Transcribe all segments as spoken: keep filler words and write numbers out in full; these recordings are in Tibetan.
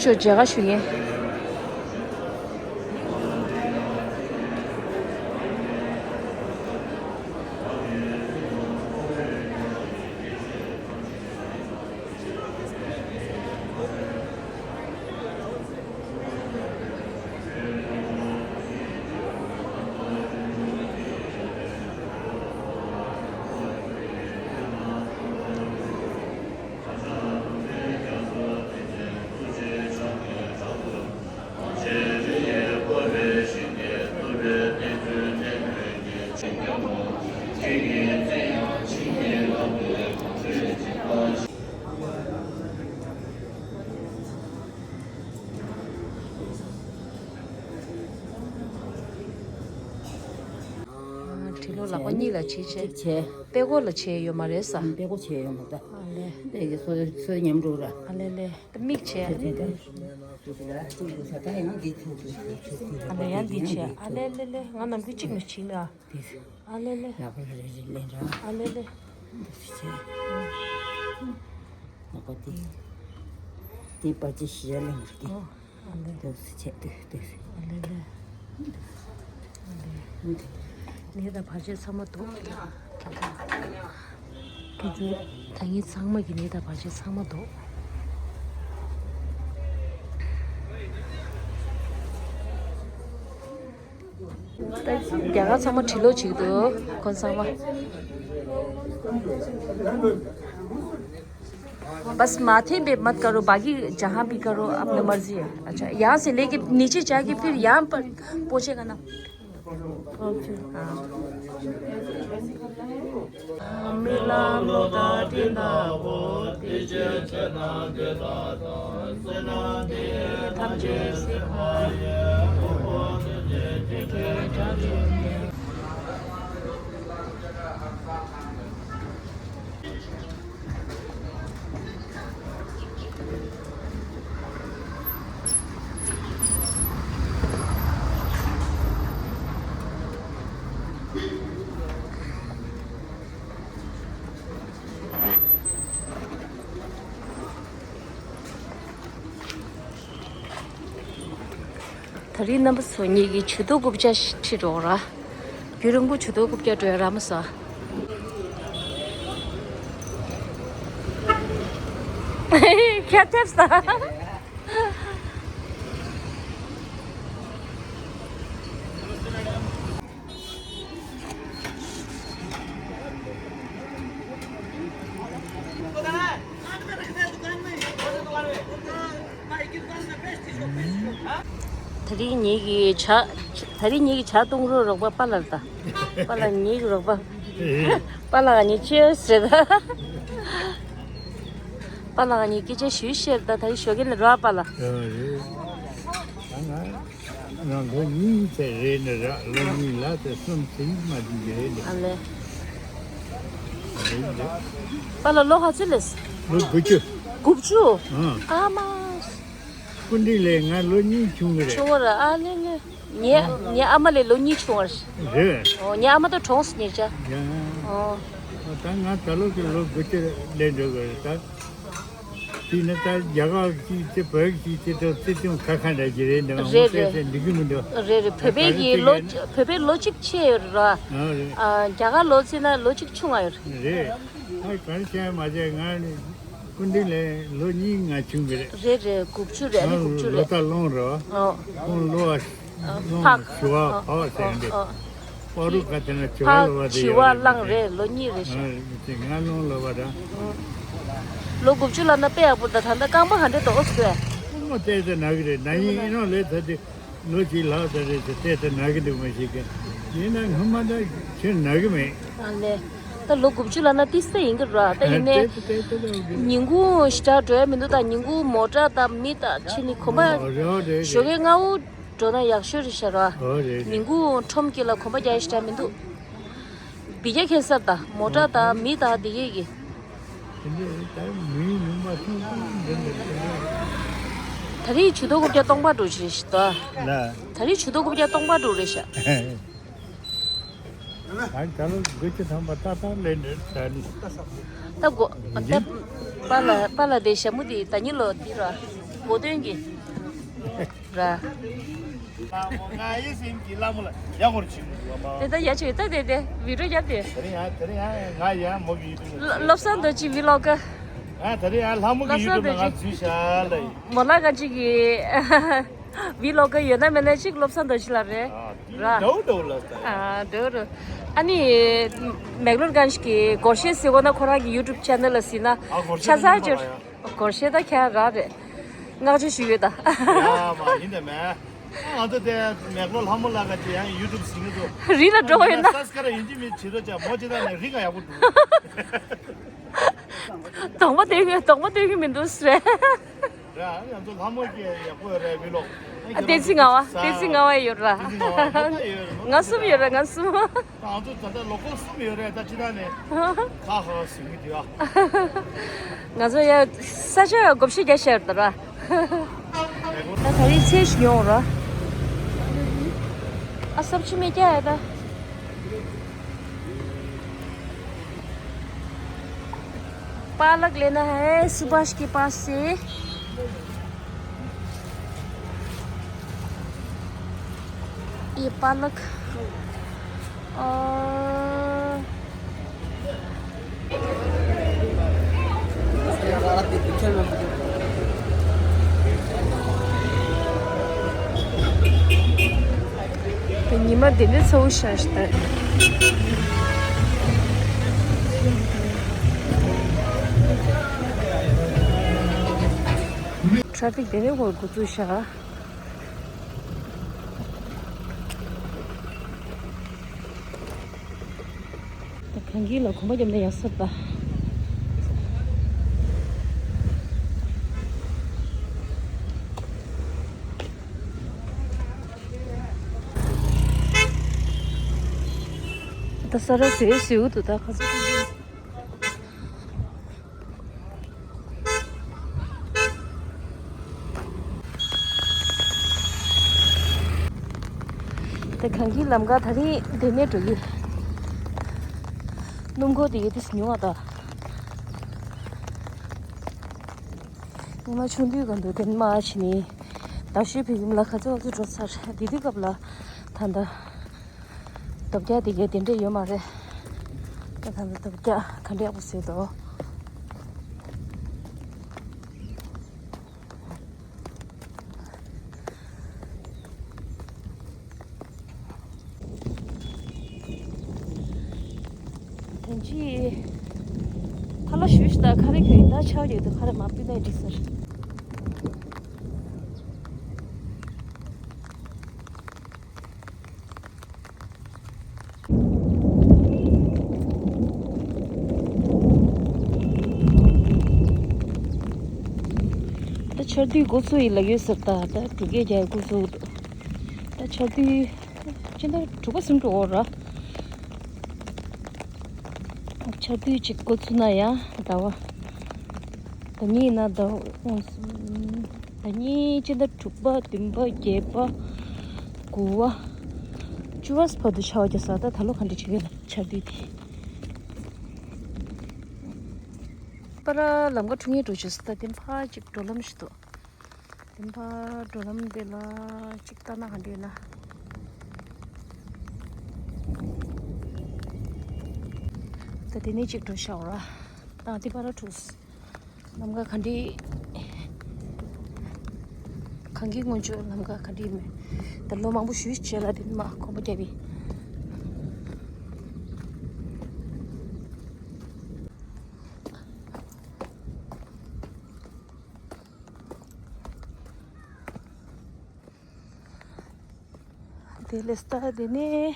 ཞོ་མཇལ་ཁ་ཞུ་མཁན། ཁྲི་ལོ་ལག་པ་གཉིས་ལ་བྱས་བྱས། གཅིག་བྱས། པད་ཀོ་ལ་བྱས་ཡོད་མ་རེད་ས། ཨ། པད་ཀོ་བྱས་ཡོད་མ་རེད། ཨ་ལས། པད་ཀོ་སོ་སོའི་མཉམ་འགྲོ་ར། ཨ་ལས་ལས། མིག་བྱས། ཨ་ལས་ཡང་འདི་བྱས། ཨ་ལས་ལས་ལས། ང་ནམ་རྒྱུན་གཅིག་ནས་བྱིན་ཨ། ཨ་ལས་ལས། ལག་པ་ལ་རེ་རེ་ལེན་ར། ཨ་ལས་ལས། ཨ་ལས་ལས། འདུག་སེ་བྱས། ལག་པ་དེ། དེ་པར་ཆས་ཞིག་ལེན་དགོས་ཏེ། ཨོ། ཨ་ལས། འདུག་སེ་བྱས་འདུག་འདུག་སེ། ཨ་ལས་ལས། ཨ་ལས། ནས་དང་བར་ཆད་ཚང་མ་འདུག་ཁྱེད་ཚོ། ཁྱེད་ཚོ། ད་ངས་ཚང་མ་གི་ནས་དང་བར་ཆད་ཚང་མ་འདུག་རྒྱ་གར་ཚང་མ་བྲིས་ལོག་བྱེད་ཀྱི་འདུག་ཁོང་ཚང་མ། बस माथे पे मत करो, बाकी जहाँ भी करो अपनी मर्जी है। अच्छा, यहाँ से लेके नीचे जाके फिर यहाँ पर पहुँचेगा ना। ཨ་མི་ལ་ལོ་ད་དྲིན་ད་བོ་དེ་ཅི་ཆེ་ན་དེ་ད་ད་སེ་ན་དེ་ཐམས་ཅད་སྲིད་པ་ཡི་ཨོ་བོ་དེ་ཅི་ཆེ་དེ་ཅི་ཆེ། ད་རིང་རྣམ་པ་ཚོ་ངེད་ཀྱི་ཇུས་གཏོགས་རྐུབ་བཀྱག་ཁྲིད་འགྲོ་ར། རྒྱུན་རིང་པོ་ཇུས་གཏོགས་རྐུབ་བཀྱག་འགྲོ་ཡ་རག་མ་སོང་། ཁྱེད་ཐེབས་ས། ད་རིང་ངེད་ཀྱི་ཇ། ད་རིང་ངེད་ཀྱི་ཇ་བཏུང་རོགས་རོགས་པ་པཱ་ལགས་དང་། པཱ་ལགས་ངེད་ཀྱི་རོགས་པ། པཱ་ལགས་ངེད་ཅེས་ཟེར་ད། པཱ་ལགས་ངེད་སྐད་ཆ་ཞུས་ཤེར་ད། ད་རིང་ཞོགས་ཀས་ནས་རོགས་པཱ་ལགས། ཡོད་རེད། ད་ང་ང་ལོ་གཉིས་ཙམ་རེད་ནི་ར། ལོ་གཉིས་ལ་དེ་གསུམ་ཙམ་མ་འདི་འདི་རེད་ནི། ཨ་ལས། རེད་རེད། པཱ་ལགས་ལོ་ག་ཚོད་ལས། ལོ་དགུ་བཅུ། དགུ་བཅུ། ཨང་། ཨ་མ། སྐུ་མདུན་ལས་ང་ལོ་གཉིས་ཆུང་གི་རེད། ཆུང་བ་ར། ཨ་ལས་ལས། ངའི་ངའི་ཨ་མ་ལས་ལོ་གཉིས་ཆུང་བ་རེད། རེད། ཨོ། ངའི་ཨ་མ་ད་གྲོངས་སོང་ཉེ་ཆར། ཡ། ཨོ། ད་ང་ད་ལོ་གི་ལོ་དགུ་བཅུ་སླེབས་འགྲོ་གི་རེད་ད། དེས་ན་ད་རྒྱ་གར་གྱི་དེ་བོད་ཀྱི་དེ་དང་སྲིད་སྐྱོང་ཁ་ཁ་འདྲ་གྱི་རེད་འདུག་རེད་རེད། འདི་གི་མི་འདུག་རེད་རེད། བོད་པའི་གི་ལོ། བོད་པའི་ལོ་གཅིག་ཆེ་ཡོད་རེད་ར། ཨ་རེད། ཨ། རྒྱ་གར་ལོ་བརྩིས་ན་ལོ་གཅིག་ཆུང་ང་ཡོད་རེད། རེད། ཨ་གང་བྱས་མ་བྱས་ང་ནི་སྐུ་མདུན་ལས་ལོ་གཉིས་ང་ཆུང་གི་རེད། རེད་རེད། དགུ་བཅུ་རེད། ཨ་ནི་དགུ་བཅུ་ལོ་རེད། ད་ལོངས་རེད། ཨོ། ཁོང་ལོ་བ། ཨ། ལོངས་ཕག་ཞུ་བ་ཨོ་ཕག་ཟེར་ཨོ་འདི། ཨོ། པ་རུ་ཁ་དེ་ན་ཞུ་བ་ཕག་ལོ་བ་དེ་ཞུ་ཡོད་བ་རེད། གླང་རེད། ལོ་གཉིས་རེད་ཤག་ཨ་དེ་ང་ལོངས་ལོ་བ་ར། ལོ་དགུ་བཅུ་ལབ་ན་དཔེ་ཡག་པོ། ད་ད་ལྟ་རྐང་པ་ག་འདྲ་འདུག་ཨོ་ཟེར། ཨོ་མོ་བལྟས་ཚེ་ན་གི་རེད། ན་ཡིན་ཨིན་ནོ་ལས་ད་དེ། ལོ་གཅིག་ལྷག་ཙམ་རེད་ཟེར་བལྟས་ཚེ་ན་གི་འདུག་མ་ཤེས་གི། ཡིན་ན་སྔོན་མ་ད་ཁྱོད་ན་གི་མེད། ཨ་ལས། ད་ལོ་དགུ་བཅུ་ལབ་ན་ཏི་སེ་ཡིན་གི་ར། ད་ཡིན་ནའི་ཉིན་གུང་ཞེ་དྲག་འགྲོ་ཡ་མི་འདུག་ད་ཉིན་གུང་མོ་ཊ་དང་མི་དང་ཕྱིན་ནི་གོམ་པ་ཞོགས་ཀས་སྔ་པོ་འགྲོ་ན་ཡག་ཤོས་རེད་ཤག་ར། ཉིན་གུང་ཁྲོམ་དཀྱིལ་ལ་གོམ་པ་རྒྱག་ཡ་ཞེ་དྲག་མི་འདུག་འབུད་རྒྱག་ཁེལ་ས་ད་མོ་ཊ་དང་མི་དང་དེ་གས་ཀྱི། དེ་འདྲའི་ད་མི་ཡུལ་ཡོང་པ་ཐུང་ཐུང་འདི་འདྲ་དེ་འདྲ། ད་རེས་ཇུས་གཏོགས་རྐུབ་བཀྱག་སྟོང་པ་འགྲོ་ཞེས་ཤིག་ད། ལ། ད་རེས་ཇུས་གཏོགས་རྐུབ་བཀྱག་སྟོང་པ་འགྲོ་རེད་ཤག་ཨ་ད་ལོ་དགུ་བཅུ་ཐམ་པ་ཏག་ཏག་ལེན་འདྲ་ད་ནི། ད་གོ་ད་པཱ་ལགས་པཱ་ལགས་དེ་ཞྭ་མོ་དེ་ད་ཉིན་ལོ་དེ་ར། གོ་དོན་གྱི་ར། ང་ཡི་སེམས་ཀྱི་ལྷ་མོ་ལ་ཡག་པོར་བྱིན་མོ་བ་མ། དེ་ད་ཡ་ཆོས་ད་དེ་དེ་བི་ཌིའོ་རྒྱབ་དེ། དེ་རིང་ཡང་དེ་རིང་ཡང་ང་ཡང་མོ་གི་ཡུ་ཊུབ་ལ། བློ་བཟང་རྡོ་རྗེ་བི་ལོག་ག་ང་དེ་རིང་ཡང་ལྷ་མོ་གི་བློ་བཟང་ཡུ་ཊུབ་ལ་རྡོ་ང་རྗེ་འཛུལ་ཤག་ལ་ཡིན། མོ་ལ་ག་ཅིག་གི་བི་ལོག་ག་ཡོད་ན་མེད་ན་ཅིག་བློ་བཟང་རྡོ་རྗེ་ལ་རེད། ར། འདྲ་བོ་འདྲ་བོ་ལ་ད། ཨ་འདྲ་བོ་ར། ཨ་ནི་མེག་ལོར་གན་ཞིག་གི་སྒོར་གཞས་ཟེར་གོ་ན་ཁོ་རང་གི་ཡུ་ཊུབ་ཆེ་ནལ་ལ་ཟིན་ན་ཨ་སྒོར་གཞས་ཆ་ཚང་ཅིག་ཡོད་མ་རེད། སྒོར་གཞས་ད་ཁྱེད་རང་རེད། བསྔགས་བརྗོད་ཞུ་ཡོད་ད། ཡ་མ་ཡིན་ད་མེད། ང་ཚོ་དེ་མེག་ལོ་ལྷ་མོ་ལགས་ཀྱི་ཡང་ཡུ་ཊུབ་ཟིན་གི་འདུག་རི་ལ་འགྲོ་བ་ཡིན་ན། སབ་སི་ཀ་རབ་ཡིན་གཅིག་མིན་གཅིག་བྱེད་རོགས་བྱ། མོ་ཅི་ད་ནས་རི་ང་ཡག་པོ་འདུག་གདོང་པ་སྟོན་གི་གདོང་པ་སྟོན་གི་མི་འདུག་ཟེར། ར་ང་ཚོ་ལྷ་མོ་གི་ཡག་པོ་རེད་བི་ལོག་བདེ་ཚིག་ངང་བ་བདེ་ཚིག་ངང་བ་ཡོད་ར། བདེ་ཚིག་ངང་བ་ད་ཡོད་རེད། ང་གསུམ་ཡོད་ར་ང་གསུམ། ང་ཚོ་ད་ལྟ་ལོ་ཀལ་གསུམ་ཡོད་རེད། ད་ཅི་ད་ནས་ཁ་ཧ་ཟིན་གི་འདུག་ཨ། ང་ཚོ་ཡ་ས་ཆ་ཡ་བགོ་བཤའ་རྒྱག་ཤར་ད་ར། ད་ད་རིང་ཚེས་ཤིག་ཡོང་ར། ཨ་སབ་ཆི་མེ་ཀྱ་ཡ་ད། पालक लेना है सुभाष के पास से। ये पालक और ཉི་མ་འདི་འདྲའི་ཚ་བོ་ཤར་ཤག་ད། ཊ་ར་ཕིག་དེ་ནས་འགོ་འགོ་བཙུགས་ཤག་ད་གངས་སྐྱིད་ལ་གོམ་པ་བརྒྱབ་ན་ཡག་ས་རེད་པ། ད་ས་ར་ཟེར་ཟེར་འུ་འདུག་ད་ཁ་ཚ་ཁ་ཚ། ད་གངས་སྐྱིད་ལམ་ཁ་ད་རིང་དེ་ནས་འགྲོ་གི། སྣུམ་འཁོར་དེ་ག་དུས་ཉུང་བ་ད། ཉི་མ་ཆུང་དུས་ག་འདུག་དེ་མ་ཕྱིན་ནི། ད་ཤོད་ཕེབས་ཡུམ་ལ་ཁ་ཚ་ཁ་ཚ་འགྲོ་ཚར་དེ་དུས་སྐབས་ལ་ད་ད། རྡོ་བཀྱག་དེ་གའི་དེ་འདྲས་ཡོད་མ་རེད། ད་ད་ད་རྡོ་བཀྱག་ག་འདྲས་ཡག་པོ་བཟོས་འདུག་དེ་ཅི། ཕ་ལ་ཞུས་ཤི་ད་ཁ་རེ་གྱོན་ད་ཆག་ཡོད་དུ་ཁ་རེ་མ་ཕུད་ན་འགྲིག་ཟེར། ད་ཆར་དུས་འགོ་ཚུགས་ཡིན་ལབ་ཡོད་ཟེར། ད་ད་འབྲུག་སྐད་རྒྱག་འགོ་ཚུགས་འདུག་ད་ཆར་དུས་སྤྱི་ཟླ་དྲུག་པ་གསུམ་དུ་འོར་ར། ཆར་དུས་གཅིག་འགོ་ཚུགས་ན་ཡང་ཟླ་བ། ད་ཉིན་ན་ཟླ་བ། ད་ཉིན་སྤྱི་ཟླ་དྲུག་པ་བདུན་པ་བརྒྱད་པ། དགུ་པ། བཅུ་པ་བར་དུ་ཆར་པ་རྒྱག་ས། ད་ད་ལོ་ག་འདྲ་བྱེད་ཀྱི་ཡོད་ན་ཆར་དུས་དེ། པ་ར་ལམ་ཁ་འཁྲུག་ངེས་འགྲོ་བྱེད་ས། ད་དེ་ཕར་གཅིག་འགྲོ་ལམ་ཞིག་འདུག་དེ་ཕར་འགྲོ་ལམ་དེ་ལ་གཅིག་ལྟ་ན་ག་འདྲ་ཡོད་ན། ད་དེ་ནས་གཅིག་འགྲོ་ཤག་ར། ད་དེ་པ་ར་འཁྲུག་ལམ་ཁ་ག་འདྲ། གངས་སྐྱིད་སྔོན་ཆད་ལམ་ཁ་ག་འདྲ་མེད། ད་ལོ་མང་པོ་ཞུས་བྱས་ལ་དེ་མ་གོམ་པ་བརྒྱབ་པས། དེ་ལས་ལྟ་དེ་ནས།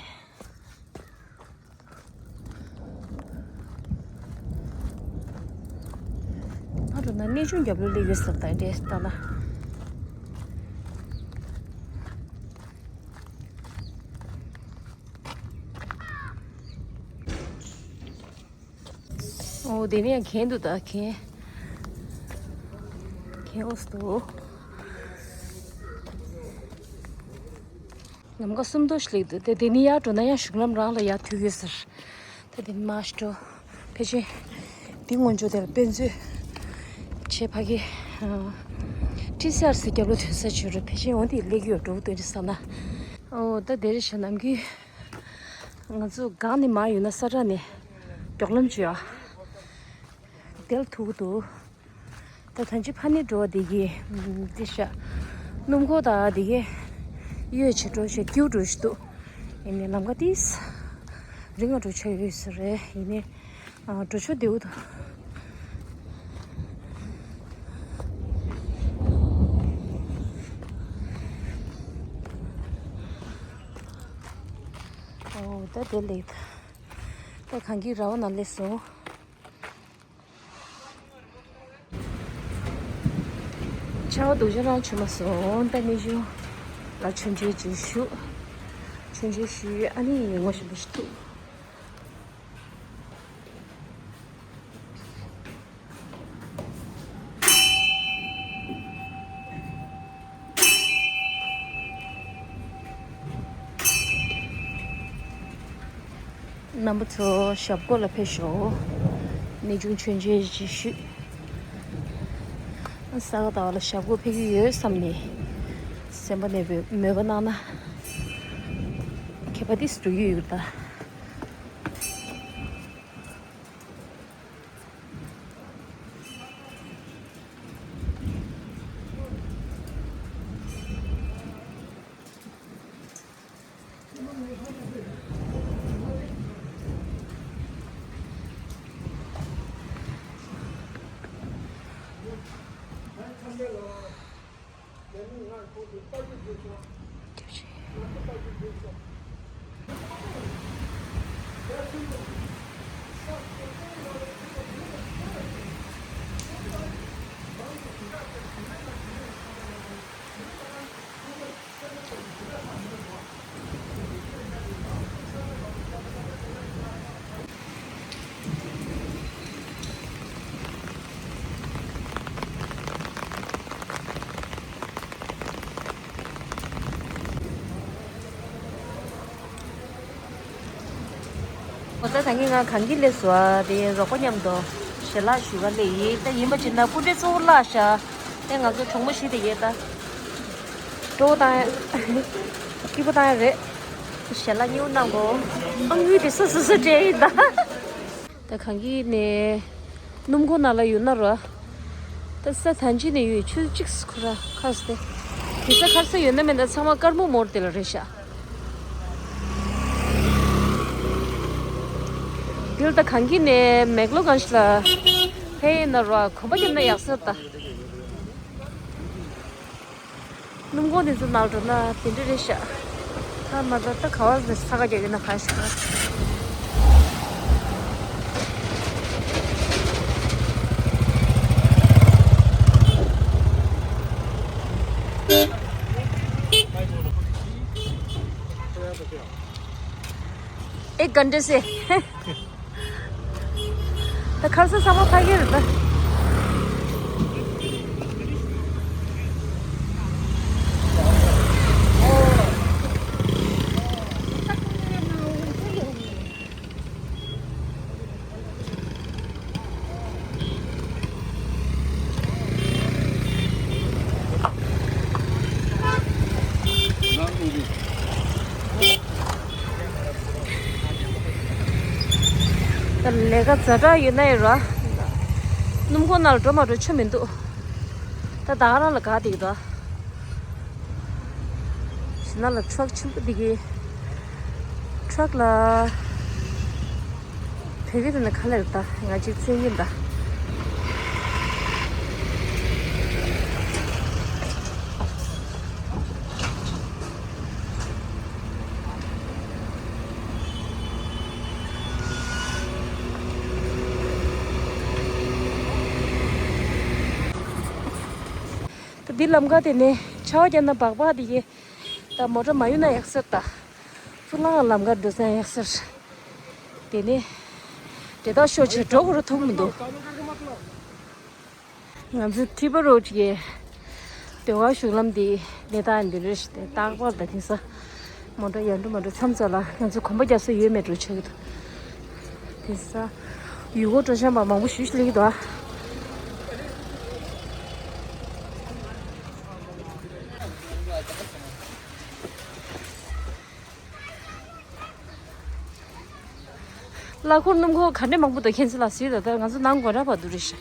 ཨ་རུ་ན་གནས་ཆུང་རྒྱབ་ལོགས་སླེབས་ཡོད་ཟེར། ད་འདྲས་ལྟ་ན། ཨོ་དེ་ནས་ཡང་གན་འདུག་ད་གན། གན་འོ་སྟོ། ལམ་ཁ་སུམ་མདོ་ཞིག་སླེབས་འདུག་དེ་དེ་ནས་ཡར་འགྲོ་ན་ཡང་གཞུང་ལམ་རང་ལ་ཡར་ཐུག་ཡོད་ཟེར། ད་དེ་ནས་མར་ཞིག་འགྲོ། ཕལ་ཆེར་འདི་སྔོན་འཇུག་དེ་ལ་དཔེ་མཛོད་བྱས་ཕ་གི་ཨ་ ཊི་སི་ཨར་སི་རྒྱབ་ལོགས་ཐོན་ས་བྱོས་རོགས། ཕལ་ཆེར་འོང་དེ་སླེབས་ཀྱི་ཡོད་འགྲོ་གི་འདུག་ཟེར་ན། ཨོ་ད་དེ་རེད་ཤག་ནམ་རྒྱུན་ང་ཚོ་སྒང་ནས་མར་ཡོང་ན་ས་བྲག་ནས་མགྱོགས་ལམ་བྱོས་ཨ། དེ་ལ་ཐུག་གི་འདུག་ད་ཐང་ཅིག་ཕ་ནས་འགྲོ་བ་དེ་གི་དེ་ཤག་སྣུམ་འཁོར་དང་དེ་གི་གཡོལ་བྱེད་འགྲོ་ཤག་སྐྱིད་འགྲོ་ཞིག་འདུག་ཡིན་ནའི་ལམ་ཁ་ཏིས་རིང་ང་འགྲོ་ཆ་ཡོད་ས་རེད། ཡིན་ནའི་ཨ་འགྲོ་ཆོག་བདེ་བོ་འདུག་ཨོ་ད་དེ་ལེགས། ད་གངས་སྐྱིད་ར་བ་ནང་སླེབས་སོང་། ཆར་པ་སྡུག་ཅག་རང་བྱུང་མ་སོང་། ད་ནི་ཞུ་ལ་མཆོད་མཇལ་ཅིག་ཞུ། མཆོད་མཇལ་ཞུས། ཨ་ནི་ངོ་ཤེས་པ་ཞིག་ཐུག་རྣམ་པ་ཚོ་ཞབས་སྒོ་ལ་ཕེབས་ཤོག་གནས་ཆུང་མཆོད་མཇལ་ཅིག་ཞུས། ས་ག་ཟླ་བ་ལ་ཞབས་སྒོ་ཕེབས་ཀྱི་ཡོད་བསམ་ནས་སེམས་པ་ནས་མོས་པ་གནང་ན་ཁྱད་པར་ཏིས་འགྲོ་གི་ཡོད་ད། ཨོ་ད་ད་གིན་ང་གངས་སྐྱིད་སླེབས་སོང་ཨ། དེ་རོགས་པ་མཉམ་དུ་ཞལ་ལག་ཞུ་ག་སླེབས་ཡིན། ད་ཡིན་པ་ཅིག་ན་སྐུ་འདྲ་གཙོ་བོ་བརླག་ཤག་དེ་ང་ཚོ་གྲོགས་མོ་བཞི་དེ་གས་ད་སྤྲོ་བོ་བཏང་ཡ་སྐྱིད་པོ་བཏང་ཡ་རེད། ཞལ་ལག་མཉེས་པོ་གནང་གོ་ཨ། དངུལ་དེ་སོ་སོ་སོ་སྤྲད་ཡིན་ད། ད་གངས་སྐྱིད་ནས་སྣུམ་འཁོར་ནང་ལ་ཡོད་ན་ར། ད་ས་ཐང་ཅིག་ནས་ཡོད་ཆུ་གཅིག་ཁོ་ར་ཁ་སྟེ། དེ་ས་ཁར་ས་ཡོད་ན་མེད་ན་ཚང་མ་དཀར་མོ་མོར་དེ་ལ་རེད་ཤག་འདིར་ད་གངས་སྐྱིད་ནས་མེག་ལོ་གང་ཞིག་ལ་ཕེབས་ཡིན་ན་ར་གོམ་པ་བརྒྱབ་ན་ཡག་ས་ད། སྣུམ་འཁོར་འདི་ཚོ་ནང་འགྲོ་ན་དེ་འདྲ་རེད་ཤག་ད་མ་ད་ད་ག་བ་ས་ཁ་རྒྱག་གི་ན་ག་ཤག एक घंटे से। ད་ཁར་ས་ཚང་མ་ཕ་གི་རེད་ད། ད་ལས་ཀ་ཛ་དྲག་ཡོད་ན་ཡོད་ར། སྣུམ་འཁོར་ནང་ལ་འགྲོ་མ་འགྲོ་ཆོ་མི་འདུག་ད་ད་ག་རང་ལ་དགའ་བསྡད་ཀྱི་འདུག་ཞི་ན་ལ་ཊྲག་ཆེན་པོ་འདི་གི་ཊྲག་ལ་བོད་སྐད་དུ་ནི་ག་ལེར་ད་ང་གཅིག་བཙན་གྱི་ད། ད་འདི་ལམ་ཁ་དེ་ནས་ཆར་པ་བརྒྱབ་ན་སྦག་སྦག་དེ་གི་ད་མོ་ཊ་མ་གཡུག་ན་ཡག་ས་རེད་ད། ཚུར་ལ་ལམ་ཁ་འགྲོ་ས་ཡག་ས་རེད། དེ་ནས་དེ་དག་ཤོག་ཆེ་འགྲོ་དགོས་རུ་ཐུག་མི་འདུག་ང་ཚོའི་ཁྲི་པ་རོ་ཅིག་གི་ཟློས་གར་གཞུང་ལམ་འདི་ལས་ད་འདི་རེད་ཤག་དེ་རྟག་པར་ད་དེང་སང་མོ་ཊ་ཡར་འགྲོ་མར་འགྲོ་མཚམས་མཚམས་ལ་ང་ཚོ་གོམ་པ་རྒྱག་ས་ཡོད་མེད་འགྲོ་ཆགས་ཀྱི་འདུག་དེང་སང་ཡུལ་སྐོར་སྤྲོ་འཆམ་པ་མང་པོ་ཞེ་ཅིག་སླེབས་ཀྱི་འདུག་ཨ། གླ་འཁོར་སྣུམ་འཁོར་ག་འདྲ་མང་པོ་འདུག་མཁྱེན་གསལ་ལ་གཟིགས་དང་། ད་ང་ཚོ་ནང་སྒོ་ར་བར་དུ་རེད་ཤག